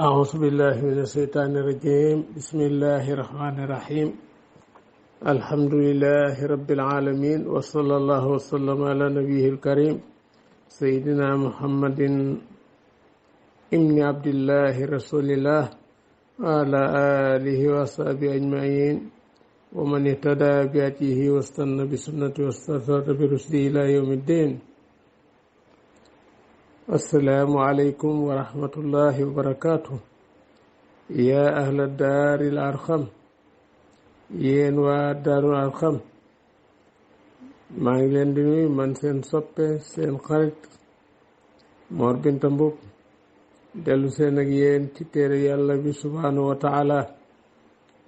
أعوذ بالله من الشيطان الرجيم بسم الله الرحمن الرحيم الحمد لله رب العالمين وصلى الله وسلم على نبيه الكريم سيدنا محمد ابن عبد الله رسول الله وعلى آله وصحبه أجمعين ومن اهتدى بهديه واستنى بسنته واستنصر برشده إلى يوم الدين. السلام عليكم ورحمة الله وبركاته يا أهل الدار الأرخم yéen waa Daarul Arxam maa ngi leen di nuyu man seen soppe seen xarit Mor Binta Mbub dellu seen ak yéen ci téere yàlla bi subhaanahu wa taala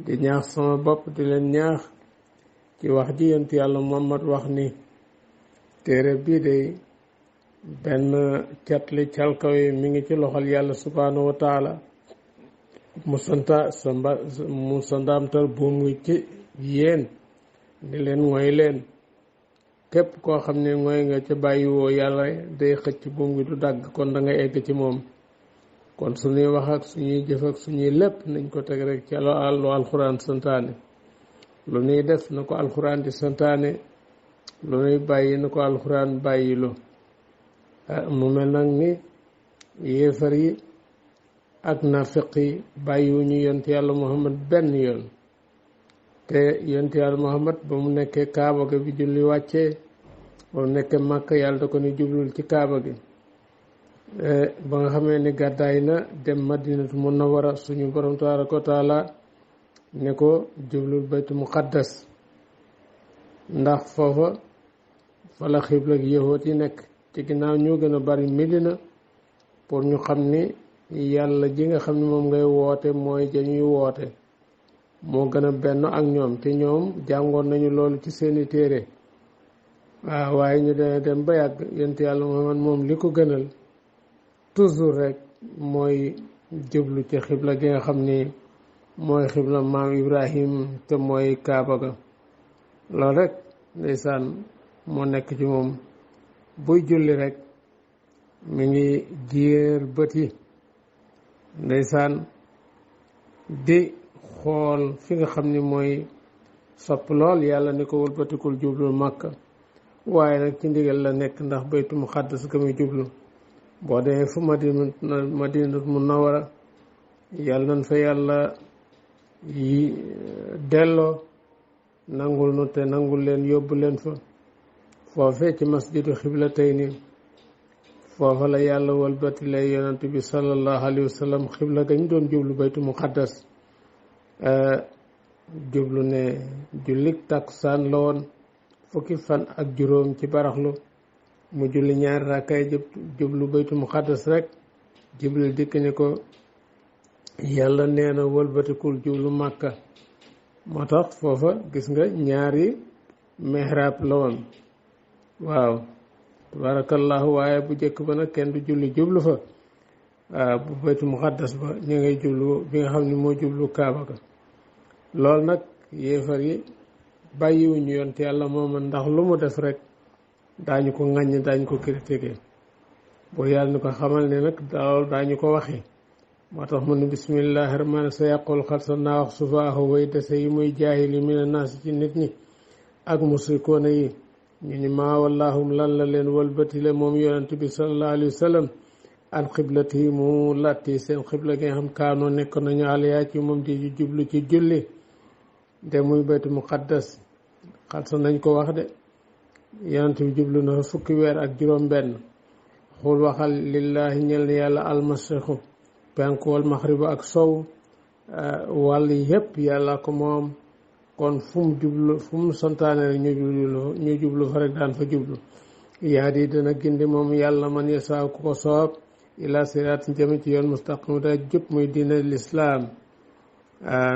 di ñaax sama bopp di leen ñaax ci wax ji yonent yàlla Muhammad wax ni téere bii de benn catli calkaw yi mi ngi ci loxol yàlla subhaanahu wa taala mu sandaamtal buum ngi ci yéen ni leen mooy leen képp koo xam ne mooy nga ca bàyyiwoo yàlla day xëcc buum ngi du dagg kon da nga egg ci moom. kon suñuy wax ak suñuy jëf ak suñuy lépp nañ ko teg rek ci lu alxuraan santaane lu nuy def na ko alxuraan di santaane lu nuy bàyyi na ko alxuraan bàyyiloo mu mel nag ni yéefar yi ak nafiq yi bàyyiwuñu yonent yàlla Muhammad benn yoon te yonent yàlla Muhammad ba mu nekkee kaaba ga bi julli wàccee ba mu nekkee Màkka yàlla da ko ni jublul ci kaaba gi ba nga xamee ni gàddaay na dem Madinatu Munawwara suñu borom tabaaraka wa taala ne ko jublul baytu muqaddas ndax foofa fa la xibla gi yahuud yi nekk ci ginnaaw ñoo gën a bari Medina pour ñu xam ni yàlla ji nga xam ne moom ngay woote mooy dañuy woote moo gën a benn ak ñoom te ñoom jàngoon nañu loolu ci seeni téere waaw waaye ñu dana dem ba yàgg yonent yàlla Muhammad moom li ko gënal toujours rek mooy jublu ci xibla gi nga xam ni mooy xibla maam Ibrahim te mooy Kaaba ga loolu rek ndeysaan moo nekk ci moom buy julli rek mi ngi jéer bët yi ndeysaan di xool fi nga xam ni mooy sopp lool yàlla ni ko wëlbatikul jublul Makka waaye nag ci ndigal la nekk ndax baytu muqaddas ga muy jublu boo demee fu Madinatu Munawwara yàlla nañ fa yàlla yi delloo nangul nu te nangul leen yóbbu leen fa foofee ci masjidu xiblatayni foofa la yàlla walbati lay yonent bi sallallahu alayhi wa sallam xibla gañ doon jublu baytu muqaddas jublu ne jullik takkusaan la woon fukki fan ak juróom ci baraxlu mu julli ñaari rakkay jublu baytu muqaddas rek Jibril dikk ni ko yàlla nee na walbatikul jublu Màkka moo tax foofa gis nga ñaari mihrab la woon waaw tabarakallahu waaye bu jëkk ba nag kenn du julli jublu fa bu baytu muqaddas ba ñu ngay jublu bi nga xam ne moo jublu kaaba ga loolu nag yéefar yi bàyyiwuñu yonte yàlla moom ndax lu mu def rek daañu ko ŋàññ daañu ko critiquer boo yàlla ni ko xamal ne nag loolu daañu ko waxi moo tax mu ne bismillahi rahmaani sa yàqul xal sa naa wax sufaahu way dese yi muy jaahili mina naas ci nit ñi ak musrikoona yi ñu ni maa wallahum lan la leen walbatile moom yonent bi sallallahu alayhi wa sallam an xiblati mu latti seen xibla gi nga xam kaanoo nekk nañu aliyaa ci moom di jublu ci julli de muy baytu muqaddas xalsa nañ ko wax de yonent bi jublu na fukki weer ak juróom benn xul waxal lillahi ñel ni yàlla almasriqu penku wal maxribu ak sow wàll yépp yàlla ko moom kon fu mu jublu fu mu santaane rek ñu jublu fa rek daan fa jublu yaa di dana gindi moom yàlla man yasaa ku ko soob ila siraat jëme ci yoon mustaqim da jub muy diina lislaam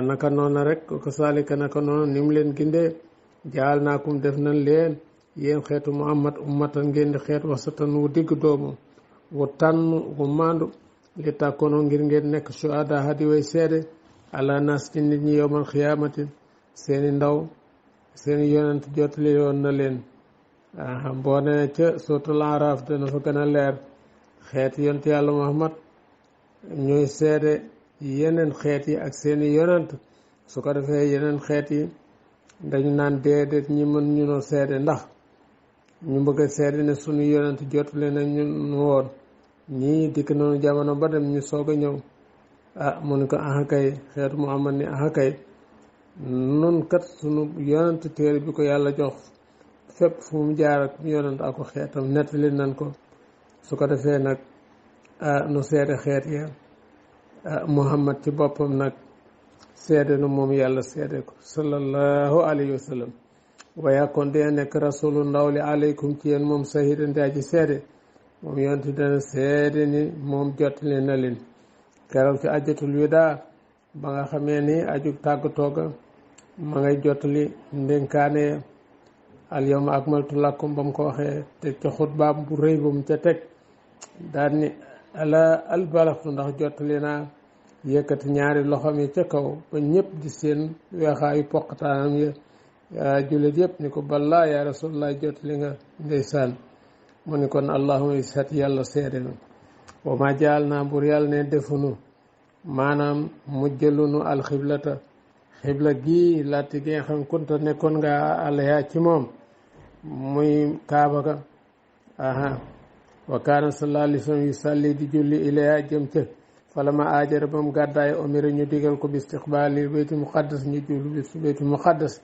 naka noona rek ko saalika naka noonu ni mu leen gindee jaal naakum def nañ leen yéen xeetu Muhammad ummatan ngeen di xeet wasatan wu digg doomu wu tànn wu maandu li tàkkoonoo ngir ngeen nekk shuhada hadi way seede ala nas ci nit ñi yowmal xiyaamatin seeni ndaw seeni yonent jotali woon na leen boo nee ca suratul Araf dana fa gën a leer xeet yonent yàlla Muhammad ñooy seede yeneen xeet yi ak seeni yonent su ko defee yeneen xeet yi dañu naan déedéet ñi mën ñu noo seede ndax ñu bëgg a seede ne sunu yonent jotale na ñun woon ñii dikk noonu jamono ba dem ñu soog a ñëw mu ne ko kay xeetu Muhammad ni kay nun kat sunu yonent téere bi ko yàlla jox fépp fu mu jaar ak yonent ak ko xeetam nettali nan ko su ko defee nag nu seede xeet ya Muhammad ci boppam nag seede na moom yàlla seede ko sallallahu alayhi wa sallam waaye kon dee nekk rasulu ndaw li aleykum ci yéen moom sahidan daa ji seede moom yonent dana seede ni moom jottali na leen keroog ci ajjatul widaa ba nga xamee ni ajug tàggatoo ga ma ngay jottali ndénkaane al yawma akmaltu lakum ba mu ko waxee te ca xutbaam bu rëy ba mu ca teg daal ni ala albalaxtu ndax jottali naa yëkkati ñaari loxoom yi ca kaw ba ñëpp di seen weexaayu poqataanam ya jullit yëpp ni ko ballaa yaa rasulallah jottali nga ndeysaan mu ni kon allahuma sat yàlla seede na wa ma jaal naa bur yàlla ne defunu maanaam mujjalunu alxiblata xibla gii laati gi nga xam kunta nekkoon nga alaya ci moom muy kaaba ga wa kaana sallallahu alayhi wa sallam yu salli di julli ilaya jëm ca falama aajara ba mu gàddaay omira ñu digal ko bi istiqbaali baytul muqaddas ñu jublu bi baytul muqaddas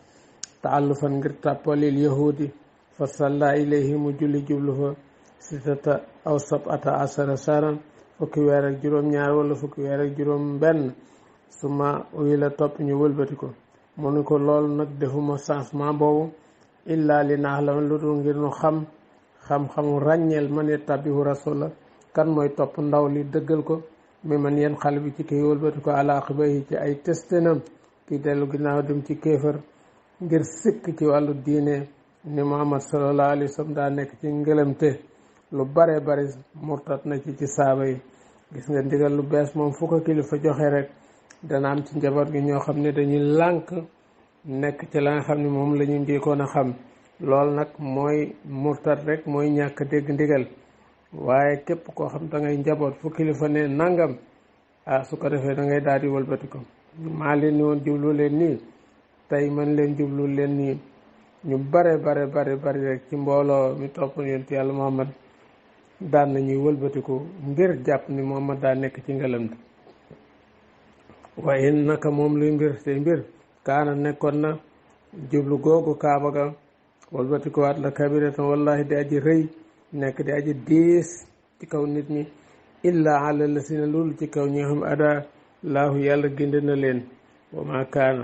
taallufan ngir tàppalil yahudi fa salla ilayhi mu julli jublu fa sitata aw sabata asara saran fukki weer ak juróom-ñaar wala fukki weer ak juróom-benn suma uyi la topp ñu wëlbati ko mu ni ko loolu nag defuma changement boobu illa li naax la lu dul ngir nu xam-xamu ràññeel man yattabihu rasula kan mooy topp ndaw li dëggal ko mi man yeen xale bi ci kii wëlbati ko ala xibayi ci ay testenam kii dellu ginnaaw dem ci kéefër ngir sikk ci wàllu diine ni Muhammad sallallahu alayhi wa sallam daa nekk ci ngëlamte lu bare bari murtat na ci saaba yi gis nga ndigal lu bees moom fu ko kilifa joxe rek dana am ci njaboot gi ñoo xam ne dañuy lànk nekk ci la nga xam ne moom la ñu njëkkoon a xam loolu nag mooy murtat rek mooy ñàkk dégg ndigal waaye képp koo xam da ngay njaboot fu kilifa ne nangam su ko defee da ngay daal di wëlbati ko maa leen ni woon jublu leen nii tey man leen jublu leen nii ñu bare bari rek ci mbooloo mi topp yonent yàlla Muhammad daan nañuy wëlbatiku ngir jàpp ni Muhammad daa nekk ci ngalam waaye naka moom luy mbir te mbir kaana nekkoon na jublu googu kaaba ga wëlbatikuwaat la kabiratan wallahi di aji rëy nekk di aji diis ci kaw nit ñi illa ala la si na loolu ci kaw ñi nga xam ada laahu yàlla gindi na leen wa ma kaana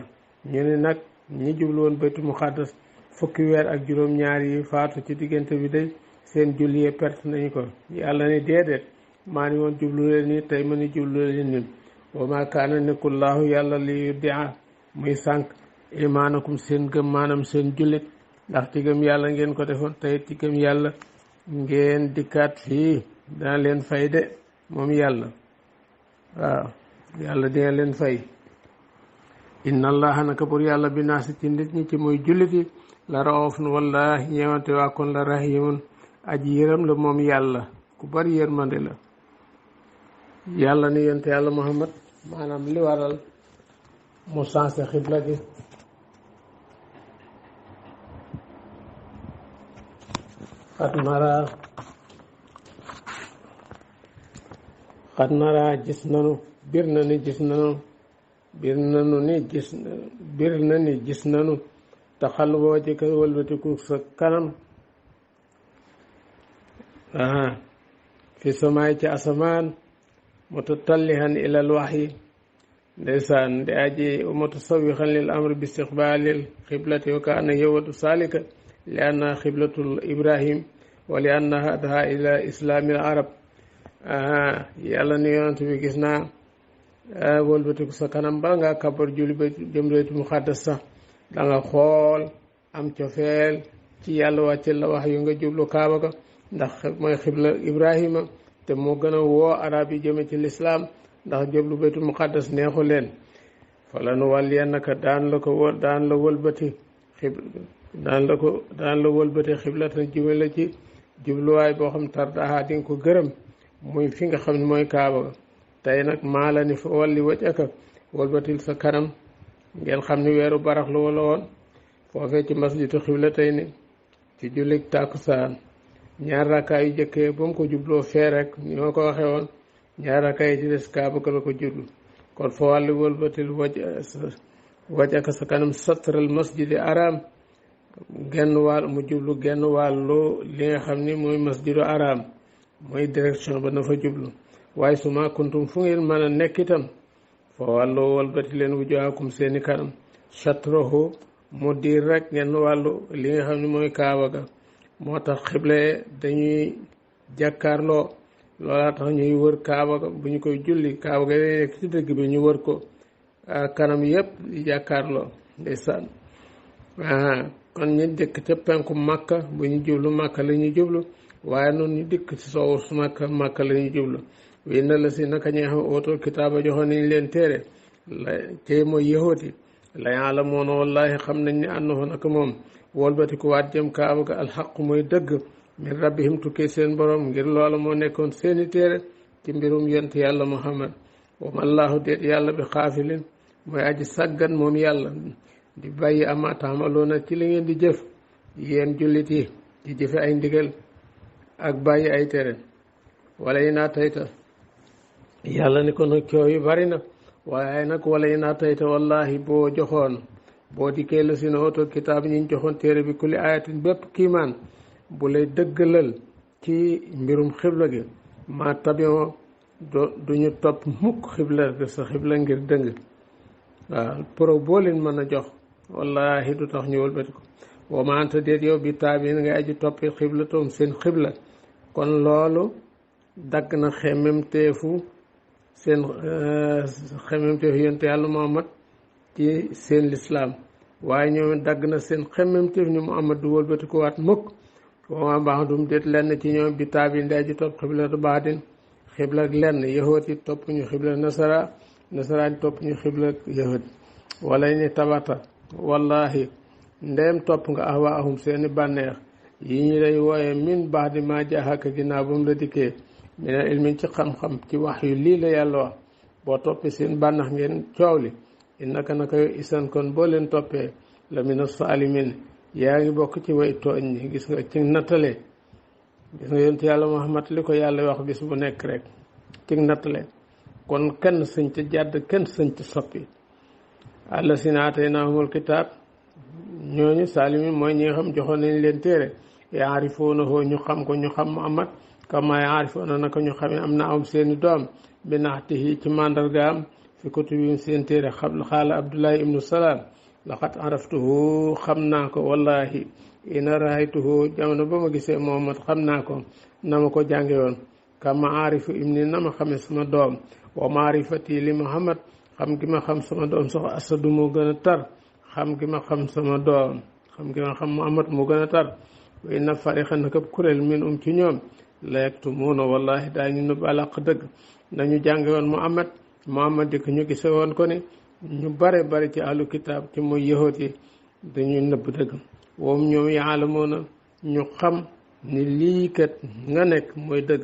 ñu ne nag ñi jublu woon baytu muqaddas fukki weer ak juróom-ñaar yi faatu ci diggante bi day seen julli perte nañu ko yàlla ne déedéet maa ni woon jublu leen nii tey ma ni jublu leen nii wa ma kaana nekkullaahu yàlla li yudia muy sànq imaanakum seen gëm maanaam seen jullit ndax ci gëm yàlla ngeen ko defoon tey ci gëm yàlla ngeen dikkaat fii dana leen fay de moom yàlla waaw yàlla dina leen fay inna allaha naka bur yàlla bi naasi ci nit ñi ci muy jullit yi la raofun wallahi ñeewante waa kon la rahimun aji yërëm la moom yàlla ku bari yërmande la yàlla ni yonte yàlla Muhammad maanaam li waral mu sensé xibla gi xat nara gis nanu bir na ni gis nanu taxal boo ci ka wëlbatiku sa kanam fi samaay ci asamaan mutatallihan ilal waxyi ndeysaan di aji mutasawixan lil amri bi istiqbalil xiblati wa kaana yawadu salika li anna xiblatul ibrahim wa li anna hadaha ila islamil arab yàlla ni yonent bi gis naa wëlbatiku sa kanam bala ngaa kabar julli ba jëm baytul muqaddas sax da nga xool am cofeel ci yàlla wàcce la wax yu nga jublu kaaba ga ndax mooy xibla ibrahima te moo gën a woo arab yi jëme ci lislaam ndax jublu baytul muqaddas neexu leen fa la nu wàll yennaka daan la wëlbati xiblatan jëme la ci jubluwaay boo xam tardaha di nga ko gërëm muy fi nga xam ne mooy kaaba ga tey nag maa la ni fa walli wajhaka walbatil sa kanam ngeen xam ni weeru baraxlu wala woon foofee ci masjidu xiblatayni ci jullit tàkkusaan ñaar rakkaa yu jëkkee ba mu ko jubloo fee rek ni ma ko waxee woon ñaar rakkaa yi ci des kaaba ka la ko jublu kon fa wàlli walbatil wajhaka sa kanam satral masjidi araam genn wàll mu jublu genn wàllu li nga xam ni mooy masjidu araam mooy direction ba na fa jublu waaye su ma kuntum fu ngeen mën a nekk itam fa wàllu walbati leen wujuhakum seeni kanam shatrahu mu diir rek genn wàllu li nga xam ni mooy kaaba ga moo tax xible dañuy jàkkaarloo loolaa tax ñuy wër kaaba ga bu ñu koy julli kaaba ga day nekk ci dëgg bi ñu wër ko kanam yépp di jàkkaarloo ndeysaan kon ñu dëkk ca penku Makka bu ñu jublu Makka la ñuy jublu waaye noonu ñu dikk ci soowu su Makka la ñuy jublu wi na la si naka ñi nga xam ootul kitaaba joxoon nañ leen téere la tey mooy yahooti la yàlla moon wallahi xam nañ ne annahu naka moom wolbati ku waat jëm kaaba ga alxaqu mooy dëgg min rabbihim tukkee seen borom ngir loola moo nekkoon seeni téere ci mbirum yonent yàlla Muhammad wa mallaahu déet yàlla bi xaafilin mooy aji sàggan moom yàlla di bàyyi ama taamaloona ci li ngeen di jëf yéen jullit yi di jëfe ay ndigal ak bàyyi ay tere wala yi naa tayta yàlla ni ko nag coow yi bari na waaye nag wala yi naa tayta wallahi boo joxoon boo dikkee la si na oto kitaab ñi joxoon téere bi kulli ayatin bépp kiimaan bu lay dëggalal ci mbirum xibla gi ma tabion duñu topp mukk xibla gi sa xibla ngir dëng waaw pro boo leen mën a jox wallahi du tax ñu wëlbati ko wa ma anta déet yow bi taabin nga aji toppi xibla toom seen xibla kon loolu dagg na xemmemteefu seen xemmemteefu yonte yàlla Muhammad ci seen lislaam waaye ñoom dagg na seen xemmemteef ni Muhammad du wëlbati ko waat mukk wa ma ba'dum déet lenn ci ñoom bi taabin di aji topp xibla du baadin xibla ak lenn yahoot yi topp ñu xibla nasaraan topp ñu xibla ak yahoot wala ni tabata wallahi ndeem topp nga ahwaahum seeni bànneex yi ñu lay wooye min ba'di ma jaahaka ginnaaw ba mu la dikkee mina ilmin ci xam-xam ci wax yu lii la yàlla wax boo toppee seen bànneex ngeen coow li innaka naka yow isan kon boo leen toppee la mina saalimin yaa ngi bokk ci way tooñ ñi gis nga ci nattale gis nga yonent yàlla Muhammad li ko yàlla wax bis bu nekk rek ci nattale kon kenn sëñ ca jàdd kenn sëñ ca soppi allazina aataynaahumul kitaab ñooñu saalimi mooy ñi nga xam joxoon nañ leen téere yaarifuunahu ñu xam ko ñu xam Muhammad kama yaarifuuna naka ñu xamee am na am seeni doom bi naxtihi ci màndargaam fi kutubihim seen téere xaala Abdullahi ibnu Salaam laqad araftuhu xam naa ko wallahi ina raaytuhu jamono ba ma gisee Muhammad xam naa ko na ma ko jànge woon kama aarifu ibni na ma xamee sama doom wa maarifati li Muhammad xam gi ma xam sama doom sax asadu moo gën a tar xam gi ma xam sama doom xam gi ma xam Muhammad moo gën a tar wa inna fariqan naka kuréel min ci ñoom la yaktumuuna wallahi daañu nëbb alaq dëgg nañu jànge woon Muhammad di ko ñu gise woon ko ni ñu bare bari ci ahlu kitaab ci mooy yahoot yi dañuy nëbb dëgg woom ñoom yaalamuuna ñu xam ni lii kat nga nekk mooy dëgg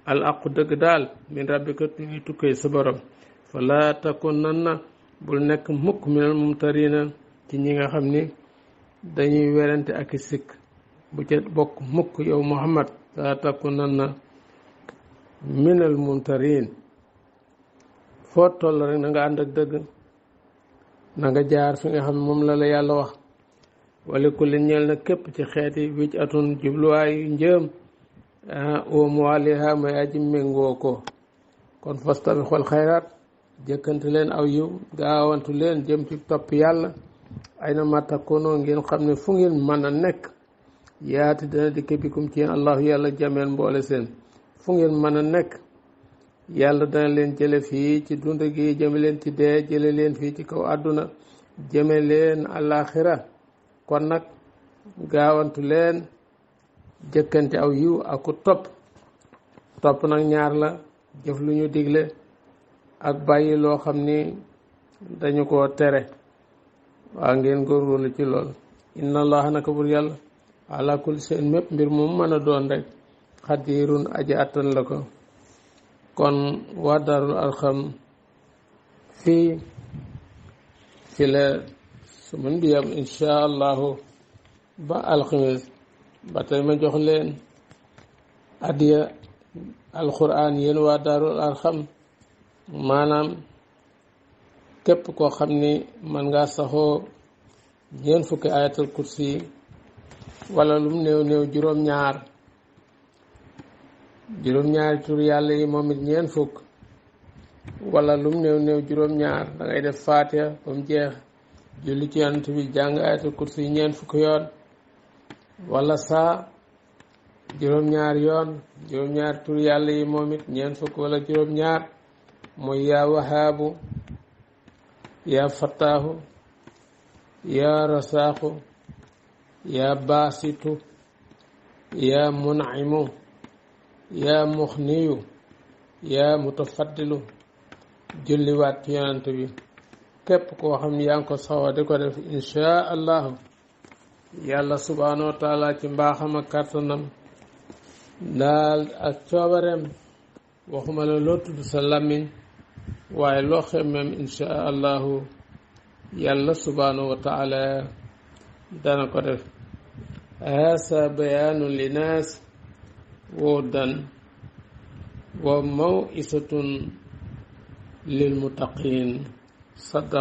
al aqu dëgg daal min rabbika ñu tukkee sa borom fala takunanna bul nekk mukk minal mumtarina ci ñi nga xam ni dañuy werante ak i sikk bu ca bokk mukk yow Muhammad fala takunanna minal mumtarin foo toll rek na nga ànd ak dëgg na nga jaar fi nga xam moom la la yàlla wax wala ku leen ñeel na képp ci xeeti wicc atun jubluwaayu njëm oom waaliha may aji méngoo ko kon fastabiqul xayraat jëkkante leen aw yiw gaawantu leen jëm ci topp yàlla ay na ma takkoonoo ngeen xam ne fu ngeen mën a nekk yaati dana dikke bikum ci yéen allahu yàlla jameen mboole seen fu ngeen mën a nekk yàlla dana leen jële fii ci dund gi jëme leen ci dee jële leen fii ci kaw àdduna jëme leen àllaaxira kon nag gaawantu leen jëkkante aw yiw ak ku topp nag ñaar la jëf lu ñu digle ak bàyyi loo xam ni dañu ko tere waa ngeen góorgóorlu ci lool inna allaha naka bur yàlla ala kulli shay'in mépp mbir moom mën a doon rek xadirun aji attan la ko kon waa Daarul Arqam fii ci la semaine bi yam insha allahu ba alxames ba tey ma jox leen adiya alquran yéen waa Daarul Arqam maanaam képp koo xam ni man ngaa saxoo ñeent fukki ayatul kursi wala lum néew néew juróom-ñaari tur yàlla yi moom it ñeent fukk wala lum néew néew juróom-ñaar da ngay def faatiha ba mu jeex julli ci yonent bi jàng ayatul kursi ñeent fukki yoon wala saa juróom-ñaar yoon juróom-ñaar tur yàlla yi moom it ñeent fukk wala juróom-ñaar mooy yaa wahaabu yaa fattaahu yaa rasaaxu yaa baasitu yaa mun'imu yaa muxniyu yaa mutafaddilu julliwaat ci yonent bi képp koo xam ne yaa ngi ko saxoo di ko def inshaa allahu yàlla subhaanahu wa taala ci mbaaxam ak kàttanam daal ak coobareem waxuma la loo tudd sa làmmiñ waaye loo xemmem inshaa allahu yàlla subhaanahu wa taala dana ko def haasa bayaanu linaas وهدى وموعظة للمتقين صدق